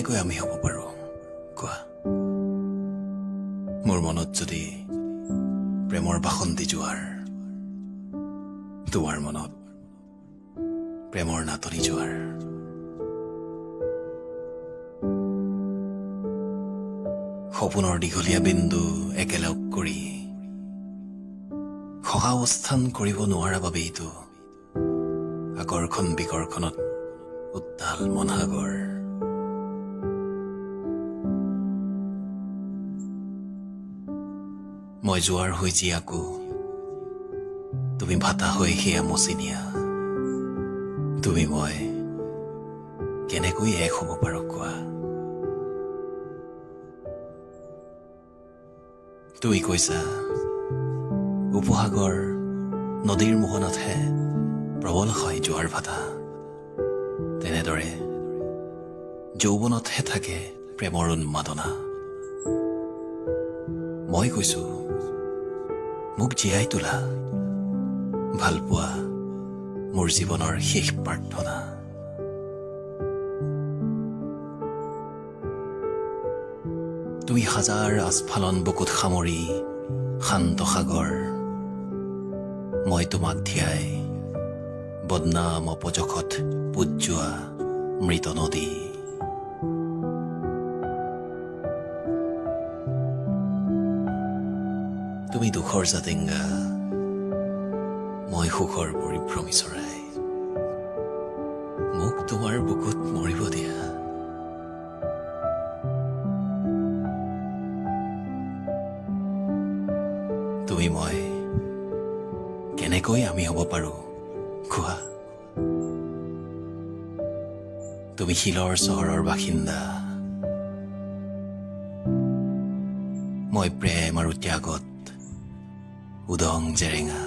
কেনেকৈ আমি হ'ব পাৰোঁ কোৱা? মোৰ মনত যদি প্ৰেমৰ বাসন্তী জোৱাৰ, তোমাৰ মনত প্ৰেমৰ নাটনি জোৱাৰ। সপোনৰ দীঘলীয়া বিন্দু একেলগ কৰি সহাৱস্থান কৰিব নোৱাৰা বাবেইতো আকৰ্ষণ বিকৰ্ষণত উত্তাল মনসাগৰ। মই জোৱাৰ হৈ যি আঁকো, তুমি ভাটা হৈ সেয়া মচি নিয়া। তুমি মই কেনেকৈ এক হ'ব পাৰো কোৱা? তুমি কৈছা, উপসাগৰ নদীৰ মোহনাতহে প্ৰবল হয় জোৱাৰ ভাটা, তেনেদৰে যৌৱনতহে থাকে প্ৰেমৰ উন্মাদনা। মই কৈছো, মোক জীয়াই তোলা, ভালপোৱা মোৰ জীৱনৰ শেষ প্ৰাৰ্থনা। তুমি হাজাৰ আস্ফালন বুকুত সামৰি শান্ত সাগৰ, মই তোমাক ধিয়াই বদনাম অপযশত পোত যোৱা মৃত নদী। তুমি দুখৰ জাতিংগা, মই সুখৰ পৰিভ্ৰমী চৰাই। মোক তোমাৰ বুকুত মৰিব দিয়া। তুমি মই কেনেকৈ আমি হ'ব পাৰো কোৱা? তুমি শিলৰ চহৰৰ বাসিন্দা, মই প্ৰেম আৰু ত্যাগত উদং জেৰেঙা।